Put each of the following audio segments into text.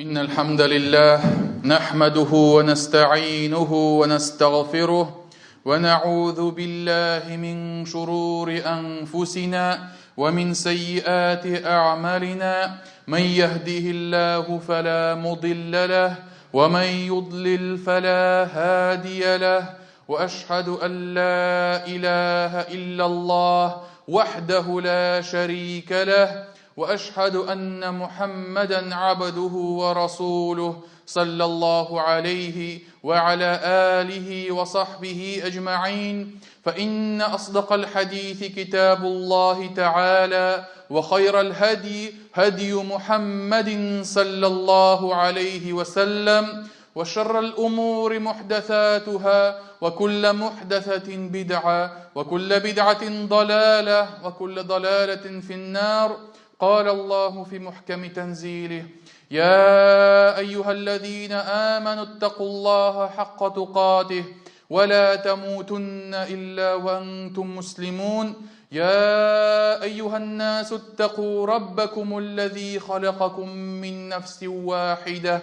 إن الحمد لله نحمده ونستعينه ونستغفره ونعوذ بالله من شرور أنفسنا ومن سيئات أعمالنا من يهده الله فلا مضل له ومن يضلل فلا هادي له وأشهد أن لا إله إلا الله وحده لا شريك له واشهد ان محمدا عبده ورسوله صلى الله عليه وعلى اله وصحبه اجمعين فان اصدق الحديث كتاب الله تعالى وخير الهدي هدي محمد صلى الله عليه وسلم وشر الأمور محدثاتها وكل محدثة بدعة وكل بدعة ضلالة وكل ضلالة في النار قال الله في محكم تنزيله يا أيها الذين آمنوا اتقوا الله حق تقاته ولا تموتن إلا وأنتم مسلمون يا أيها الناس اتقوا ربكم الذي خلقكم من نفس واحدة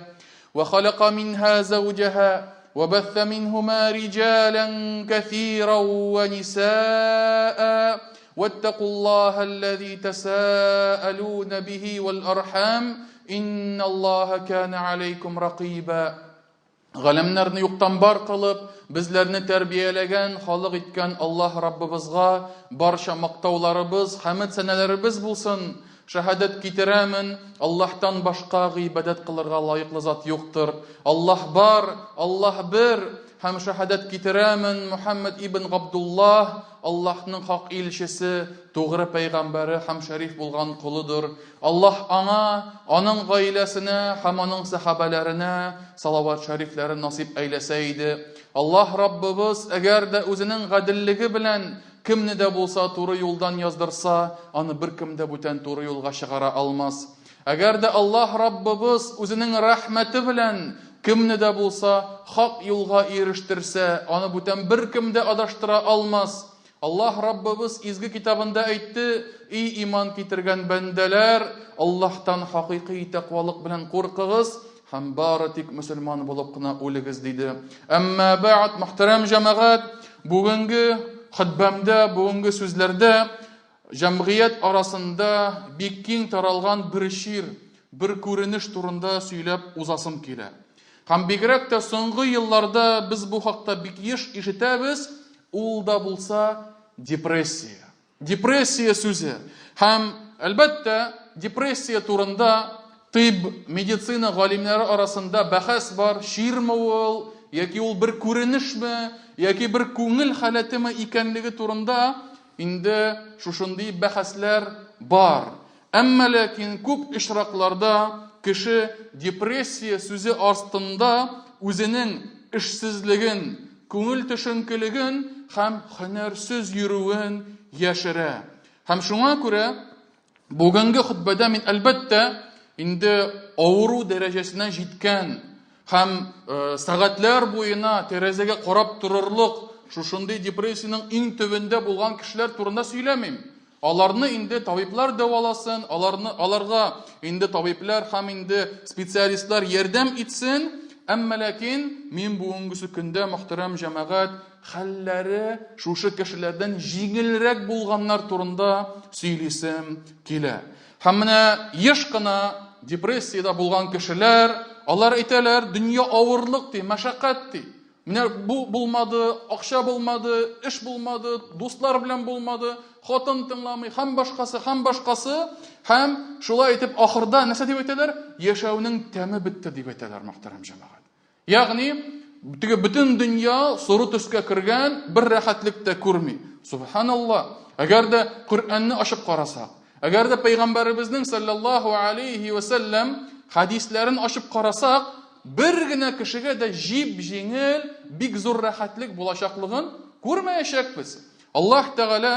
وخلق منها زوجها وبث منهما رجالا كثيرا ونساء واتقوا الله الذي تساءلون به والأرحام إن الله كان عليكم رقيبا Галәмнәрне юктан бар кылып, безләрне тәрбияләгән, халык иткән Аллаһ Раббыбызга барча мактауларыбыз, хәмед сәнәләребез булсын. Шәһадәт китерәмен, Аллаһтан башка гыйбадәт кылырга лаеклы зат юктыр. Аллаһ бар, Аллаһ бер, һәм шәһадәт китерәмен, Мөхәммәд ибн Габдуллаһ, Аллаһның хак илчесе, тугры пәйгамбәре һәм шәриф булган колыдыр. Аллаһ аңа, аның гаиләсенә һәм аның сәхабәләренә салават шәрифләрен насыйп әйләсә иде. Аллаһ Раббыбыз, әгәр дә үзенең гаделлеге белән кемне дә булса туры юлдан яздырса, аны беркем дә бүтән туры юлга чыгара алмас. Әгәр дә Аллаһ Раббыбыз үзенең рәхмәте белән кемне дә булса хак юлга ирештерсә, аны бүтән беркем дә адаштыра алмас. Аллаһ Раббыбыз изге китабында әйтте, И иман китергән бәндәләр, Аллаһтан хакыйкый тәкъвалык белән куркыгыз һәм бары тик мөселман булып кына үлегез, диде. Әмма бәгъд, мөхтәрәм җәмәгать, бүгенге хөтбәмдә, бүгенге сүзләрдә җәмгыять арасында бик киң таралган бер чир, бер күренеш турында сөйләп узасым килә. Һәм бигрәк тә соңгы елларда без бу хакта бик еш ишетәбез, ул да булса депрессия. Депрессия сүзе. Һәм, әлбәттә, депрессия турында тиб, медицина галимнәре арасында бәхәс бар, чирме ул, яки ул бер күренешме, яки бер күңел халәтеме икәнлеге турында инде шушындый бәхәсләр бар. Әмма ләкин күп очракларда кеше депрессия сүзе астында үзенең эшсезлеген, күңел төшенкелеген һәм һөнәрсез йөрүен яшерә. Һәм шуңа күрә бүгенге хөтбәдә мин, әлбәттә, инде авыру дәрәҗәсенә җиткән һәм сәгатьләр буена тәрәзәгә карап торырлык шушындый депрессиянең иң төбендә булган кешеләр турында сөйләмим. Аларны инде табиблар дәваласын, аларны, аларга инде табиблар һәм инде специалистлар ярдәм итсен. Әмма ләкин мин бүгенгесе көндә, мөхтәрәм җәмәгать, хәлләре шушы кешеләрдән җиңелрәк булганнар турында сөйлисем килә. Һәм менә еш кына депрессиядә булган кешеләр, алар әйтәләр, дөнья авырлык ди, мәшәкать ди. Менә бу булмады, акча булмады, эш булмады, дуслар белән булмады, хатын тыңламый һәм башкасы, һәм башкасы. Һәм шулай итеп ахырда нәрсә дип әйтәләр? Яшәүнең тәме бетте дип әйтәләр, мөхтәрәм җәмәгать. Ягъни теге бөтен дөнья соры төскә кергән, бер рәхәтлек тә күрми. Субханалла. Әгәр дә Коръәнне ачып карасак, әгәр дә пәйгамбәребезнең саллаллаһу алейхи ва сәлләм хәдисләрен ачып карасак, Бер генә кешегә дә җип-җиңел, бик зур рәхәтлек булачаклыгын күрмәячәкбез. Аллаһ Тәгалә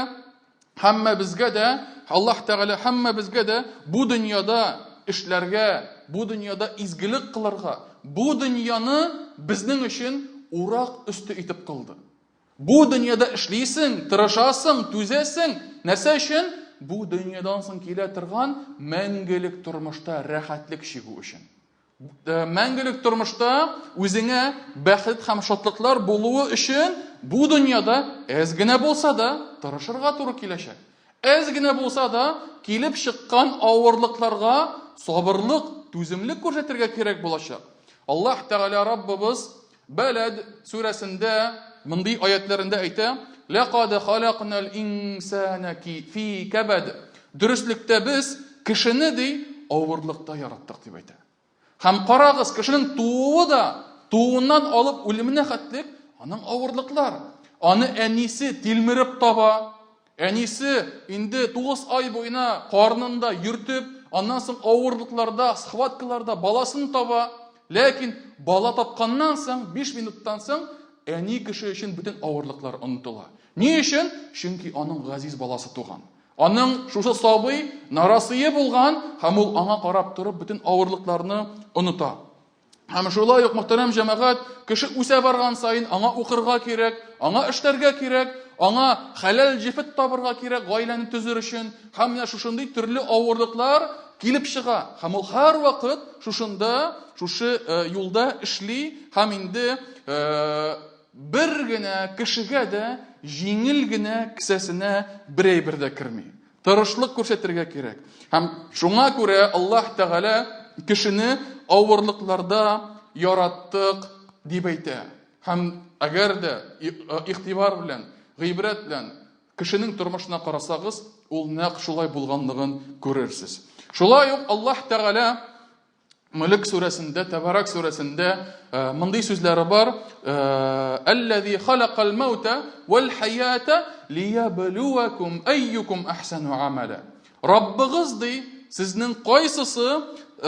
һәммәбезгә дә, Аллаһ Тәгалә һәммәбезгә дә бу дөньяда эшләргә, бу дөньяда изгелек кылырга, бу дөньяны безнең өчен урак өсте итеп кылды. Бу дөньяда эшлисең, тырышасың, түзәсең. Нәрсә өчен? Бу дөньядан соң килә торган мәңгелек тормышта рәхәтлек чигү өчен. Мәңгелек тормышта үзеңә бәхет һәм шатлыклар булуы өчен бу дөньяда әз генә булса да тырышырга туры киләчәк. Әз генә булса да килеп чыккан авырлыкларга сабырлык, түземлек күрсәтергә кирәк булачак. Аллаһ Тәгалә Раббыбыз Бәләд сүрәсендә мондый аятләрендә әйтә: "Ләкад халакнал инсана фи кабад". Дөреслектә без кешене ди авырлыкта яраттык дип әйтә. Һәм карагыз, кешенең тууы да, тууыннан алып үлеменә хәтлек аның авырлыклар. Аны әнисе тилмереп таба, Әнисе инде 9 ай буена карнында йөртеп, аннан соң авырлыкларда, схваткаларда баласын таба. Ләкин бала тапканнан соң, 5 минуттан соң әни кеше өчен бөтен авырлыклар онытыла. Ни өчен? Чөнки аның газиз баласы туган. Аның шушы сабый нарасые булган һәм ул аңа карап торып бөтен авырлыкларны оныта. Һәм шулай ук, мөхтәрәм җәмәгать, кеше үсә барган саен аңа укырга кирәк, аңа эшләргә кирәк, аңа хәләл җефет табырга кирәк гаиләне төзер өчен. Һәм менә шушындый төрле авырлыклар килеп чыга. Һәм ул һәрвакыт шушында, шушы э, юлда эшли һәм инде э, бер генә кешегә дә җиңел генә кесәсенә бер әйбер дә керми. Тырышлык күрсәтергә кирәк. Һәм шуңа күрә Аллаһ Тәгалә кешене авырлыкларда яраттык дип әйтә. Һәм әгәр дә игътибар белән, гыйбрәт белән кешенең тормышына карасагыз, ул нәкъ шулай булганлыгын күрерсез. Шулай ук Аллаһ Тәгалә Мүлек сүрәсендә, Тәбарак сүрәсендә э, мондый сүзләре бар. Э, Әлләзи халакал маута вәл хаята лиябలుвакум әйюкум ахсану амала. Раббыгыз ди, сезнең кайсысы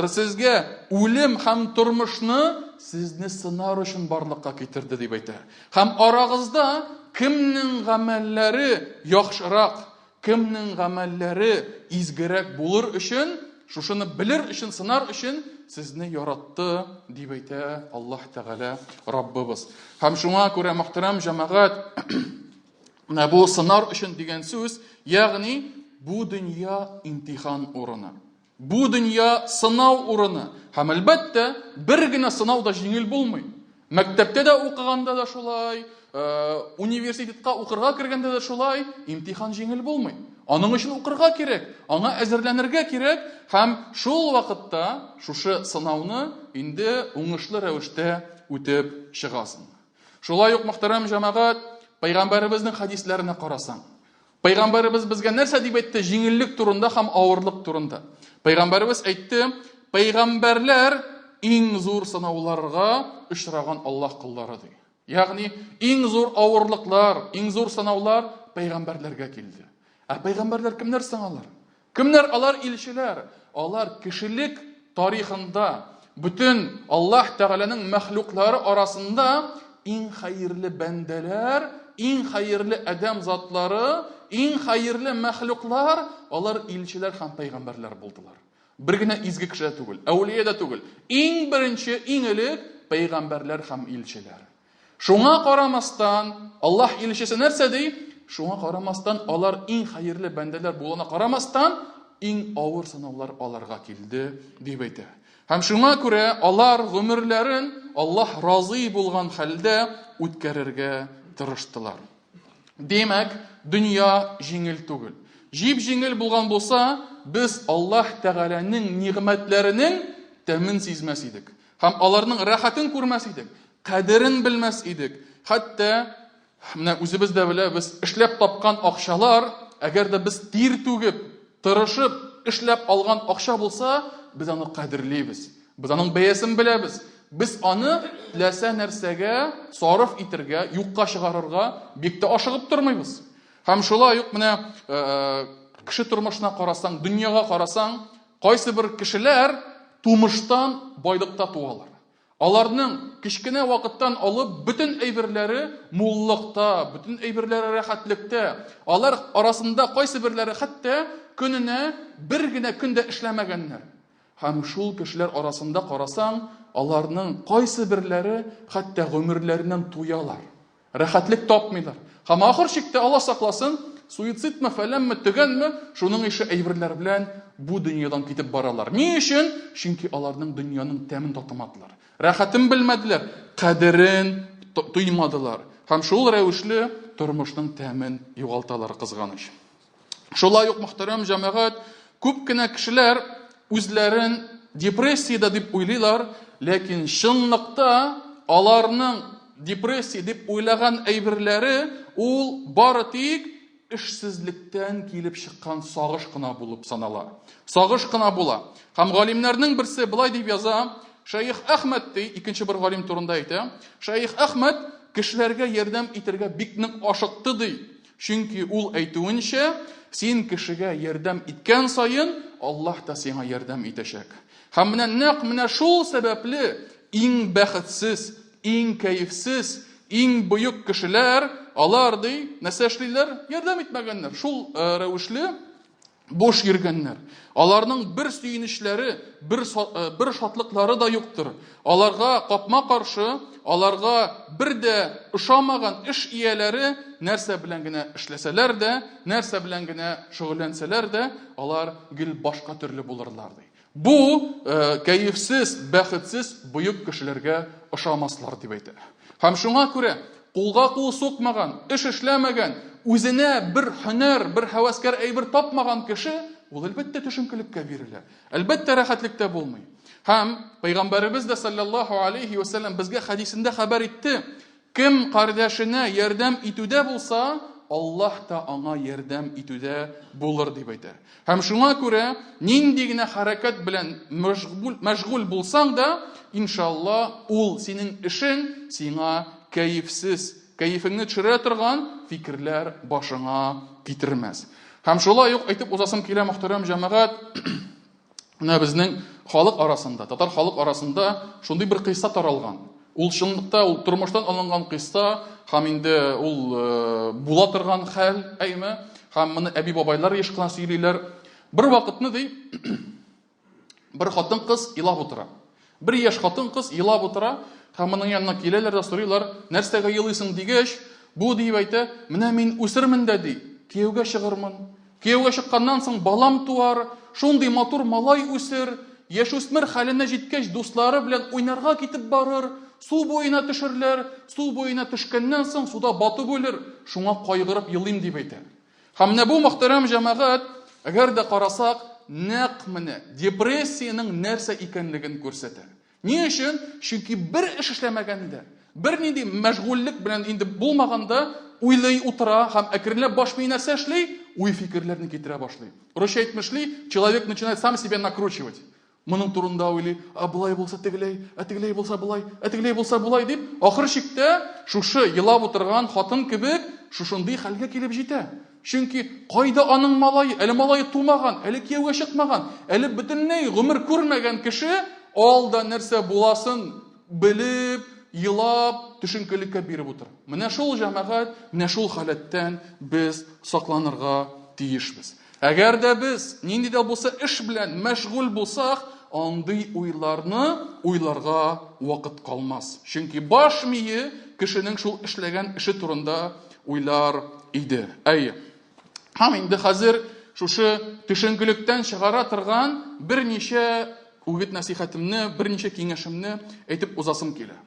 сезгә үлем һәм тормышны сезне сынар өчен барлыкка китерде дип әйтә. Һәм арагызда кемнең гамәлләре яхшырак, Кемнең гамәлләре изгерәк булыр өчен, шушыны белер өчен, сынар өчен сезне яратты, дип әйтә Аллаһ Тәгалә Раббыбыз. Һәм шуңа күрә, мөхтәрәм җәмәгать, менә бу сынар өчен дигән сүз, ягъни бу дөнья имтихан урыны. Бу дөнья сынау урыны. Һәм әлбәттә, бер генә сынау да җиңел булмый. Мәктәптә дә укыганда да шулай, э, университетка укырга кергәндә дә шулай, имтихан җиңел булмый. Аның өчен укырга кирәк, аңа әзерләнергә кирәк һәм шул вакытта шушы сынауны инде уңышлы рәвештә үтеп чыгасың. Шулай ук, мөхтәрәм җәмәгать, пәйгамбәребезнең хәдисләренә карасаң, Пәйгамбәребез безгә нәрсә дип әйтте җиңеллек турында һәм авырлык турында? Пәйгамбәребез әйтте, пәйгамбәрләр иң зур сынауларга очраган Аллаһ коллары ди. Ягъни иң зур авырлыклар, иң зур сынаулар пәйгамбәрләргә килде. Ә пәйгамбәрләр кемнәр соң алар? Кемнәр алар илчеләр? Алар кешелек тарихында бөтен Аллаһ Тәгаләнең мәхлуклары арасында иң хәерле бәндәләр, иң хәерле адәм затлары, иң хәерле мәхлуклар, алар илчеләр һәм пәйгамбәрләр булдылар. Бер генә изге кеше дә түгел, әүлия дә түгел. Иң беренче, иң элек пәйгамбәрләр һәм илчеләр. Шуңа карамастан, Аллаһ илчесе нәрсә ди? Шуңа карамастан, алар иң хәерле бәндәләр булуына карамастан, иң авыр сынаулар аларга килде, дип әйтә. Һәм шуңа күрә алар гомерләрен Аллаһ разый булган хәлдә үткәрергә тырыштылар. Димәк, дөнья җиңел түгел. Җип-җиңел булган булса, без Аллаһ Тәгаләнең нигъмәтләренең тәмен сизмәс идек. Һәм аларның рәхәтен күрмәс идек, кадерен белмәс идек. Хәтта менә үзебез дә беләбез, эшләп тапкан акчалар, әгәр дә без тир түгеп, тырышып эшләп алган акча булса, без аны кадерлибез. Без аның бәясен беләбез. Без аны теләсә нәрсәгә сарыф итергә, юкка чыгарырга бик тә ашыгып тормыйбыз. Һәм шулай ук менә э, кеше тормышына карасаң, дөньяга карасаң, Кайсы бер кешеләр тумыштан байлыкта туалар. Аларның кечкенә вакыттан алып бөтен әйберләре муллыкта, бөтен әйберләре рәхәтлектә. Алар арасында кайсы берләре хәтта көненә бер генә көн дә эшләмәгәннәр. Һәм шул кешеләр арасында карасаң, аларның кайсы берләре хәтта гомерләреннән туялар. Рәхәтлек тапмыйлар. Һәм ахыр чиктә, Алла сакласын, Суицидмы, фәләнме, төгәнме, шуның ише әйберләр белән бу дөньядан китеп баралар. Ни өчен? Чөнки аларның дөньяның тәмен татымадылар. Рәхәтен белмәделәр, кадерен тоймадылар. Һәм шул рәвешле тормышның тәмен югалталар, кызганыч. Шулай ук, мөхтәрәм җәмәгать, күп кенә кешеләр үзләрен депрессиядә дип уйлыйлар, ләкин чынлыкта аларның депрессия дип уйлаган әйберләре ул бары тик эшсезлектән килеп чыккан сагыш кына булып санала. Сагыш кына була. Һәм галимнәрнең берсе болай дип яза, Шәех Әхмәд ди, икенче бер галим турында әйтә, Шәех Әхмәд кешеләргә ярдәм итәргә бик нык ашыкты ди. Чөнки ул әйтүенчә, син кешегә ярдәм иткән саен, Аллаһ та сиңа ярдәм итәчәк. Һәм менә нәкъ менә шул сәбәпле иң бәхетсез, иң кәефсез, иң боек кешеләр, алар ди, нәрсә эшлиләр? Ярдәм итмәгәннәр. Шул рәвешле буш йөргәннәр. Аларның бер сөенечләре, бер, э, бер шатлыклары да юктыр. Аларга капма-каршы, аларга бер дә ошамаган эш ияләре нәрсә белән генә эшләсәләр дә, нәрсә белән генә шөгыльләнсәләр дә, алар гел башка төрле булырлар ди. Бу э, кәефсез, бәхетсез боек кешеләргә ошамаслар дип әйтә. Һәм шуңа күрә кулга кул сукмаган, эш эшләмәгән, үзенә бер һөнәр, бер һәвәскәр әйбер тапмаган кеше, ул әлбәттә төшенкелеккә бирелә. Әлбәттә рәхәтлектә булмый. Һәм пәйгамбәребез дә саллаллаһу алейхи ва саллям безгә хәдисендә хәбәр итте, Кем кардәшенә ярдәм итүдә булса, Аллаһ та аңа ярдәм итүдә булыр, дип әйтә. Һәм шуңа күрә нинди генә хәрәкәт белән мәшгуль, мәшгуль булсаң да, иншалла, ул синең эшең сиңа кәефсез, кәефеңне төшерә торган фикерләр башыңа китермәс. Һәм шулай ук әйтеп узасым килә, мөхтәрәм җәмәгать, Менә безнең халык арасында, татар халык арасында шундый бер кыйсса таралган. Ул чынлыкта ул тормыштан алынган кыйсса һәм инде ул э, була торган хәл, әйме? Һәм моны әби-бабайлар еш кына сөйлиләр. Бер вакытны ди, бер хатын-кыз елап утыра. Бер яшь хатын-кыз елап утыра һәм моның янына киләләр дә сорыйлар, нәрсәгә елыйсың дигәч, бу диеп әйтә, менә мин үсермен дә ди, кияүгә чыгырмын. Кияүгә чыкканнан соң балам туар, шундый матур малай үсер, яшүсмер хәленә җиткәч дуслары белән уйнарга китеп барыр, су буена төшерләр, су буена төшкәннән соң суда батып үлер, шуңа кайгырып елыйм дип әйтә. Һәм менә бу, мөхтәрәм җәмәгать, әгәр дә карасак, нәкъ менә депрессиянең нәрсә икәнлеген күрсәтә. Ни өчен? Чөнки бер эш эшләмәгәндә, бернинди мәшгульлек белән инде булмаганда, уйлый утыра һәм әкренләп баш мие нәрсә эшли? Уй-фикерләрне китерә башлый. Русча әйтмешли, человек начинает сам себя накручивать. Моның турында уйлый, ә болай булса тегеләй, ә тегеләй булса болай, ә тегеләй булса болай дип, ахыр чиктә шушы елап утырган хатын кебек шушындый хәлгә килеп җитә. Чөнки кайда аның малае, әле малае тумаган, әле кияүгә чыкмаган, әле бөтенләй гомер күрмәгән кеше алда нәрсә буласын белеп, елап, төшенкелеккә биреп утыра. Менә шул җәмәгать, менә шул халәттән без сакланырга тиешбез. Әгәр дә без нинди дә булса эш белән мәшгуль булсак, андый уйларны уйларга вакыт калмас. Чөнки баш мие кешенең шул эшләгән эше турында уйлар иде. Әйе. Һәм инде хәзер шушы төшенкелектән чыгара торган берничә үгет-нәсихәтемне, берничә киңәшемне әйтеп узасым килә.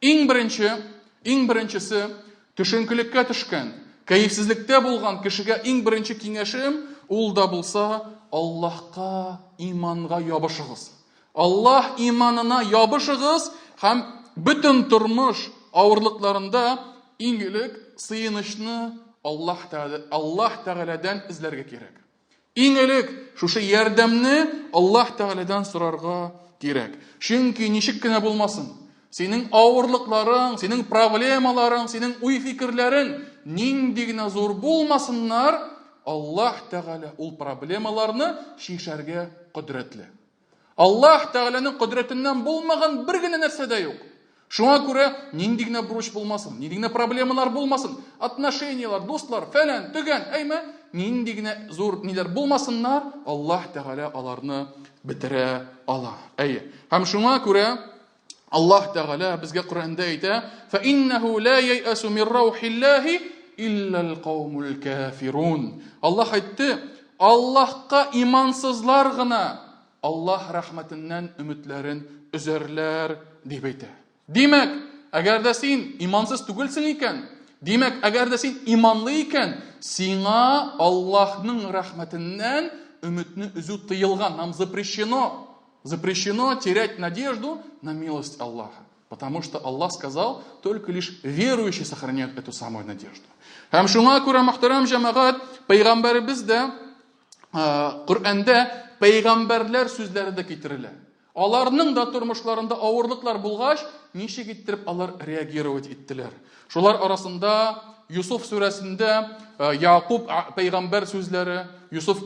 Иң беренче, иң беренчесе, төшенкелеккә төшкән, кәефсезлектә булган кешегә иң беренче киңәшем, ул да булса, Аллаһка иманга ябышыгыз. Аллаһ иманына ябышыгыз һәм бөтен тормыш авырлыкларында иң элек сыенычны Аллаһ Аллаһ Тәгаләдән эзләргә кирәк. Иң элек шушы ярдәмне Аллаһ Тәгаләдән сорарга кирәк. Чөнки ничек кенә булмасын, синең авырлыкларың, синең проблемаларың, синең уй-фикерләрең нинди генә зур булмасыннар, Аллаһ Тәгалә ул проблемаларны чишәргә кодрәтле. Аллаһ Тәгаләнең кодрәтеннән булмаган бер генә нәрсә дә юк. Шуңа күрә нинди генә бурыч булмасын, нинди генә проблемалар булмасын, отношениялар, дуслар, фәлән, төгән, әйме, нинди генә зур ниләр булмасыннар, Аллаһ Тәгалә аларны бетерә ала. Әйе. Һәм шуңа күрә Аллаһ Тәгалә безгә Коръәндә әйтә: "Фа иннәһу ла яйасу мин раухиллаһи илләл каумул кафирун. Аллаһ әйтте, Аллаһка имансызлар гына Аллаһ рәхмәтеннән өметләрен өзәрләр, дип әйтә. Димәк, әгәр дә син имансыз түгелсең икән, димәк, әгәр дә син иманлы икән, сиңа Аллаһның рәхмәтеннән өметне өзү тыелган, нам запрещено. Запрещено терять надежду на милость Аллаха. Потому что Аллах сказал, только лишь верующие сохраняют эту самую надежду. Һәм шуңа күрә, мөхтәрәм җәмәгать, пәйгамбәребез дә Коръәндә пәйгамбәрләр сүзләре дә китерелә. Аларның да тормышларында авырлыклар булгач, ничек иттереп алар реагировать иттеләр. Шулар арасында Юсуф сүрәсендә Якуб пәйгамбәр сүзләре, Юсуф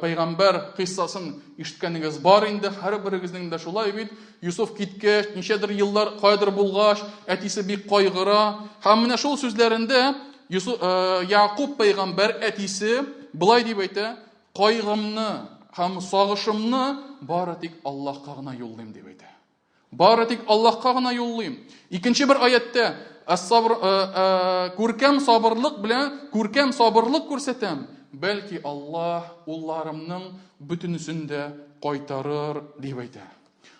пәйгамбәр кыйссасын ишеткәнегез бар инде, һәрберегезнең дә шулай бит. Юсуф киткәч, ничәдер еллар кайдыр булгач, әтисе бик кайгыра. Һәм менә шул сүзләрендә Юсуф, Якуб пәйгамбәр әтисе болай дип әйтә: "Кайгымны һәм сагышымны бары тик Аллаһка гына юллыйм", дип әйтә. Бары тик Аллаһка гына юллыйм. Икенче бер аяттә сабр, күркәм сабырлык белән күркәм сабырлык күрсәтәм, бәлки Аллаһ улларымның бөтенесен дә кайтарыр, дип әйтә.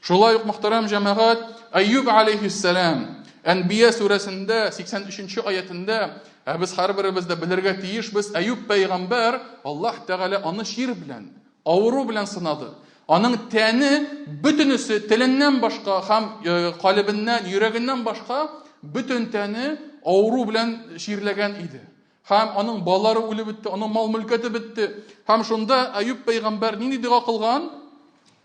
Шулай ук мөхтәрәм җәмәгать Әйюб алейхиссәлам Әнбия сүрәсендә 83 аятендә, ә без һәрберебез дә белергә тиешбез, Әйюб пәйгамбәр Аллаһ Тәгалә аны чир белән, авыру белән сынады. Аның тәне бөтенесе теленнән башка һәм э, калебеннән, йөрәгеннән башка бөтен тәне авыру белән чирләгән иде. Һәм аның балалары үлеп бетте, аның мал-мөлкәте бетте. Һәм шунда Әюб пәйгамбәр нинди дога кылган?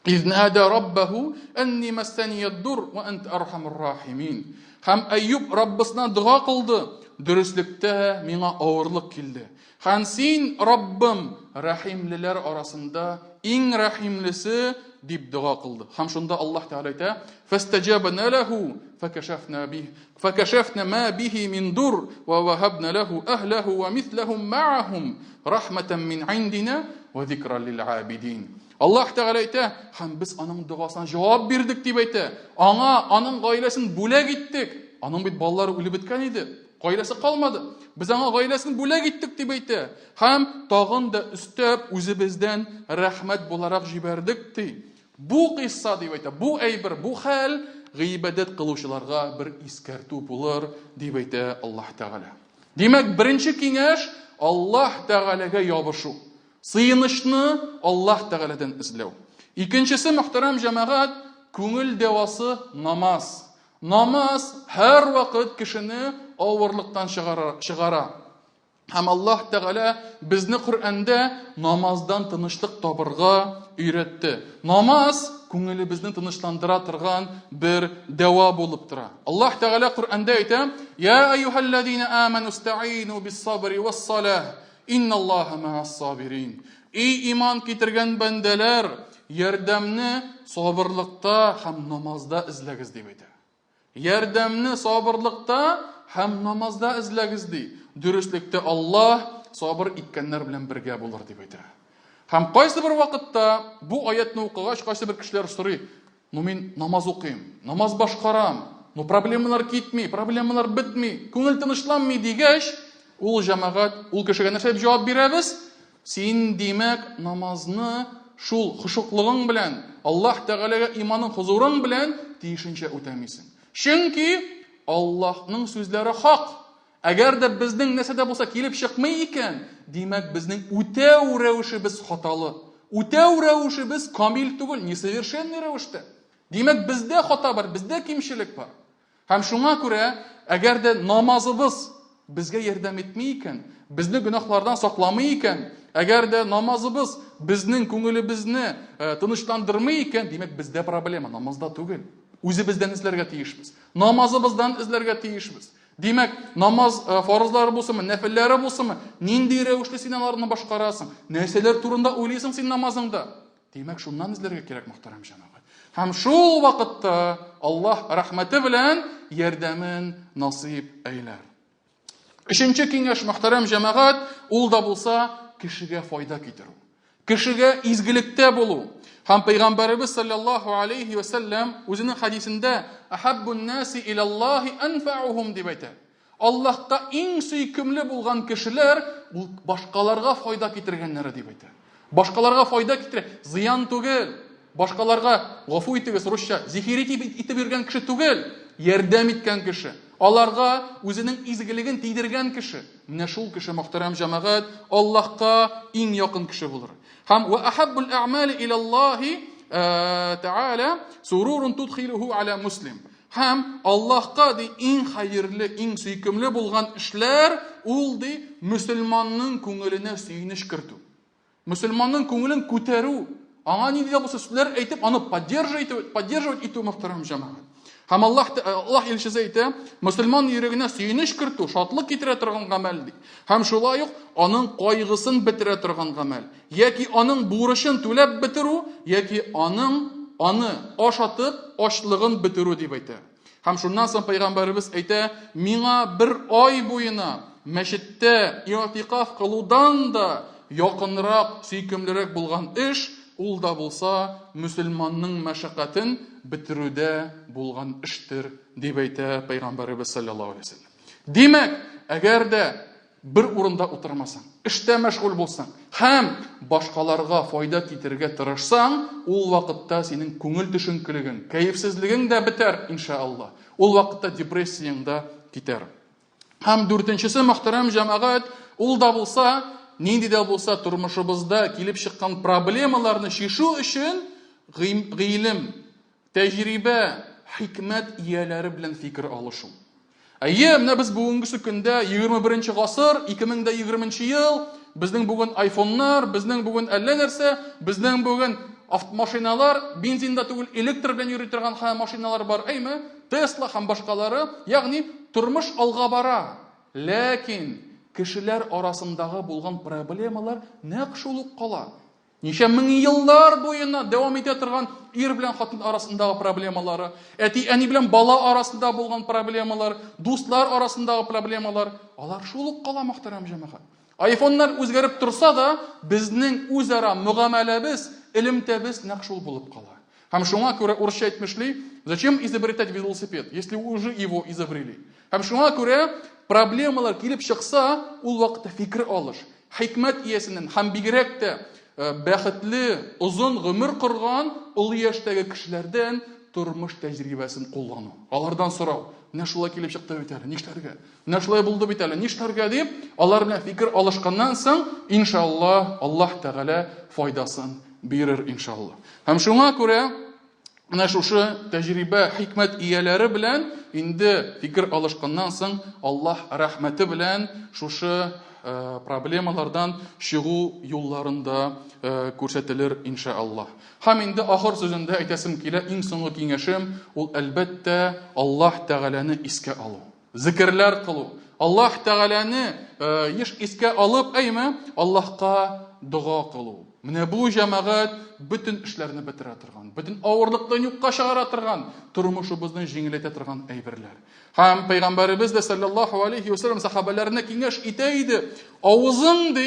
Изнада раббаху анни массани ад-дур ва анта архамур рахимин. Һәм Әюб Раббысына дога кылды, дөреслектә миңа авырлык килде. Һәм син, Раббым, рәхимлеләр арасында иң рәхимлесе, дип дога кылды. Һәм шунда Аллаһ Тәгалә әйтә: "Фастаҗабна лаху факашафна бих факашафна ма бихи мин дур ва вахабна лаху ахлаху ва мислахум маахум рахматан мин индина ва зикра лил абидин". Аллаһ Тәгалә әйтә, һәм без аның догасына җавап бирдек дип әйтә. Аңа аның гаиләсен бүләк иттек. Аның бит балалары үлеп беткән иде. Гаиләсе калмады. Без аңа гаиләсен бүләк иттек дип әйтә. Һәм тагын да өстәп үзебездән рәхмәт буларак җибәрдек ди. Бу кыйсса дип әйтә, бу әйбер, бу хәл гыйбадәт кылучыларга бер искәртү булыр дип әйтә Аллаһ Тәгалә. Димәк, беренче киңәш Аллаһ Тәгаләгә ябышу. Сыенычны Аллаһ Тәгаләдән эзләү. Икенчесе, мөхтәрәм җәмәгать, күңел дәвасы намаз. Намаз һәрвакыт кешене авырлыктан чыгара. Һәм Аллаһ Тәгалә безне Коръәндә намаздан тынычлык табырга өйрәтте. Намаз күңелебезне тынычландыра торган бер дәва булып тора. Аллаһ Тәгалә Коръәндә әйтә: "Я әйюһәлләзина аману истаину бис-сабри вас-салах, инналлаһа ма'ас-сабирин." Эй иман китергән бәндәләр, ярдәмне сабырлыкта һәм намазда эзләгез дип әйтә. Ярдәмне сабырлыкта һәм намазда эзләгез ди. Дөреслектә Аллаһ сабыр иткәннәр белән бергә булыр дип әйтә. Һәм кайсы бер вакытта бу аятны укыгач, кайсы бер кешеләр сорый: "Ну мин намаз укыйм, намаз башкарам, но проблемалар китми, проблемалар бетми, күңел тынычланмый" дигәч, ул җәмәгать, ул кешегә нәрсә дип җавап бирәбез? Син, димәк, намазны шул хошуклыгың белән, Аллаһ Тәгаләгә иманың, хозурың белән тиешенчә үтәмисең. Чөнки Аллаһның сүзләре хак. Әгәр дә безнең нәрсә дә булса килеп чыкмый икән, димәк, безнең үтәү рәвешебез хаталы. Үтәү рәвешебез камил түгел, несовершенный рәвештә. Димәк, бездә хата бар, бездә кимчелек бар. Һәм шуңа күрә, әгәр дә намазыбыз безгә ярдәм итми икән, безне гөнаһлардан сакламый икән, әгәр дә намазыбыз безнең күңелебезне э, тынычландырмый икән, димәк, бездә проблема, намазда түгел. Үзебездән эзләргә тиешбез. Намазыбыздан эзләргә тиешбез. Димәк, намаз э, фарызлары булсынмы, нәфелләре булсынмы, нинди рәвешле син аларны башкарасың? Нәрсәләр турында уйлыйсың син намазыңда? Димәк, шуннан эзләргә кирәк, мөхтәрәм җәмәгать. Һәм шул вакытта Аллаһ рәхмәте белән ярдәмен насыйп әйләр. Өченче киңәш, мөхтәрәм җәмәгать, ул да булса кешегә файда китерү. Кешегә изгелектә булу. Һәм пәйгамбәребез саллаллаһу алейхи ва сәлләм үзенең хадисендә ахаббун наси илаллаһи анфаухум дип әйтә. Аллаһка иң сөйкемле булган кешеләр ул башкаларга файда китергәннәре дип әйтә. Башкаларга файда китерә, зыян түгел. Башкаларга, гафу итегез, русча, зихирит итеп йөргән кеше түгел, ярдәм иткән кеше. Аларга үзенең изгелеген тидергән кеше. Менә шул кеше, мөхтәрәм җәмәгать, Аллаһка иң якын кеше булыр. Һәм ва ахаббул а'мали ила Аллаһи э, тааля сурурун тудхилуху аля муслим. Һәм Аллаһка ди иң хәерле, иң сөйкемле булган эшләр ул ди мөселманның күңеленә сөенеч кертү. Мөселманның күңелен күтәрү, аңа нинди дә булса сүзләр әйтеп, аны поддерживать итү, поддерживать итү мөхтәрәм җәмәгать. Һәм Аллаһ Аллаһ илчесе әйтә, мөселман йөрәгенә сөенеч кертү, шатлык китерә торган гамәл ди. Һәм шулай ук аның кайгысын бетерә торган гамәл, яки аның бурычын түләп бетерү, яки аның аны ашатып, ачлыгын бетерү дип әйтә. Һәм шуннан соң пәйгамбәребез әйтә, миңа бер ай буена мәчеттә иътикаф кылудан да якынрак, сөйкемлерәк булган эш, ул да булса мөселманның мәшәкатен бетерүдә булган эштер, дип әйтә пәйгамбәребез саллаллаһу алейһи вәсәлләм. Димәк, әгәр дә бер урында утырмасаң, эштә мәшгуль булсаң һәм башкаларга файда китерергә тырышсаң, ул вакытта синең күңел төшенкелегең, кәефсезлегең дә бетәр, иншаалла. Ул вакытта депрессияң дә китәр. Һәм дүртенчесе, мөхтәрәм җәмәгать, ул да булса, нинди дә булса тормышыбызда килеп чыккан проблемаларны чишү өчен гыйлем, тәҗрибә, хикмәт ияләре белән фикер алышу. Әйе, менә без бүгенгесе көндә 21 гасыр, 2020 ел, безнең бүген айфоннар, безнең бүген әллә нәрсә, безнең бүген автомашиналар, бензинда түгел, электр белән йөри торган машиналар бар, әйме? Тесла һәм башкалары, ягъни тормыш алга бара. Ләкин кешеләр арасындагы булган проблемалар нәкъ шул ук кала. Ничә мең еллар буена дәвам итә торган ир белән хатын арасындагы проблемалары, әти-әни белән бала арасында булган проблемалар, дуслар арасындагы проблемалар, алар шул ук кала, мөхтәрәм җәмәгать. Айфоннар үзгәреп торса да, безнең үзара мөгамәләбез, элемтәбез нәкъ шул булып кала. Һәм шуңа күрә урысча әйтмешли, зачем изобретать велосипед, если уже его изобрели? Һәм шуңа күрә проблемалар килеп чыкса, ул вакытта фикер алыш, хикмәт иясеннән һәм бигрәк тә э, бәхетле, озын гомер корган олы яшьтәге кешеләрдән тормыш тәҗрибәсен куллану. Алардан сорау, менә шулай килеп чыкты бит әле, нишләргә? Менә шулай булды бит әле, нишләргә дип, алар белән фикер алышканнан соң, иншаллаһ, Аллаһ Тәгалә файдасын бирер, иншаллаһ. Һәм шуңа күрә менә шушы тәҗрибә, хикмәт ияләре белән инде фикер алышканнан соң, Аллаһ рәхмәте белән шушы э, проблемалардан чыгу юлларын да э, күрсәтелер, иншаллаһ. Һәм инде ахыр сүзендә әйтәсем килә, иң соңгы киңәшем, ул әлбәттә Аллаһ Тәгаләне искә алу. Зикерләр кылу. Аллаһ Тәгаләне э, еш искә алып, әйме, Аллаһка дога кылу. Менә бу җәмәгать бөтен эшләрне бетерә торган, бөтен авырлыкны юкка чыгара торган, тормышыбызны җиңеләйтә торган әйберләр. Һәм пәйгамбәребез дә саллаллаһу алейхи ва саллям сахабәләренә киңәш итә иде. Авызың ди,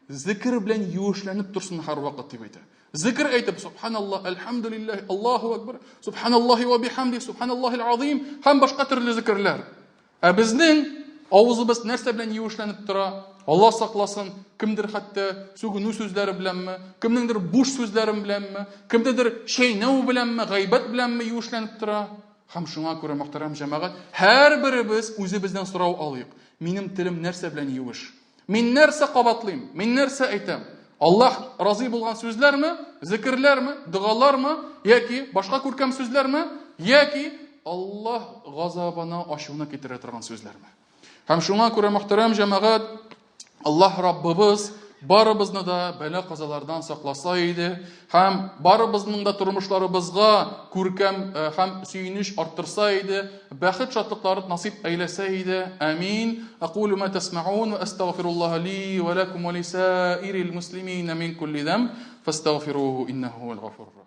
зикер белән юешләнеп торсын һәрвакыт дип әйтә. Зикр әйтеп, субханаллах, әлхәмдүлилләһ, Аллаһу акбар, субханаллахи ва бихамди, субханаллахил азим һәм башка төрле зикерләр. Ә безнең авызыбыз нәрсә белән юешләнеп тора? Алла сакласын, кемдер хәтта сүгенү сүзләре беләнме, кемнеңдер буш сүзләре беләнме, кемдедер чәйнәү беләнме, гайбәт беләнме юешләнеп тора? Һәм шуңа күрә, мөхтәрәм җәмәгать, һәрберебез үзебездән сорау алыйк. Минем телем нәрсә белән юеш? Мин нәрсә кабатлыйм? Мин нәрсә әйтәм? Аллаһ разый булган сүзләрме, зикерләрме, догалармы, яки башка күркәм сүзләрме, яки Аллаһ газабына, ачуына китерә торган сүзләрме? Һәм шуңа күрә, мөхтәрәм җәмәгать, Аллаһ Раббыбыз барыбызны да бәла-казалардан сакласа иде һәм барыбызның да тормышларыбызга күркәм э, һәм сөенеч арттырса иде, бәхет шатлыклары насыйп әйләсә иде. Амин. Акулу ма тасмаун ва астагфируллаһа ли ва лакум ва лисаирил муслимина мин кулли зам фастагфируһу иннаху хуал гафур.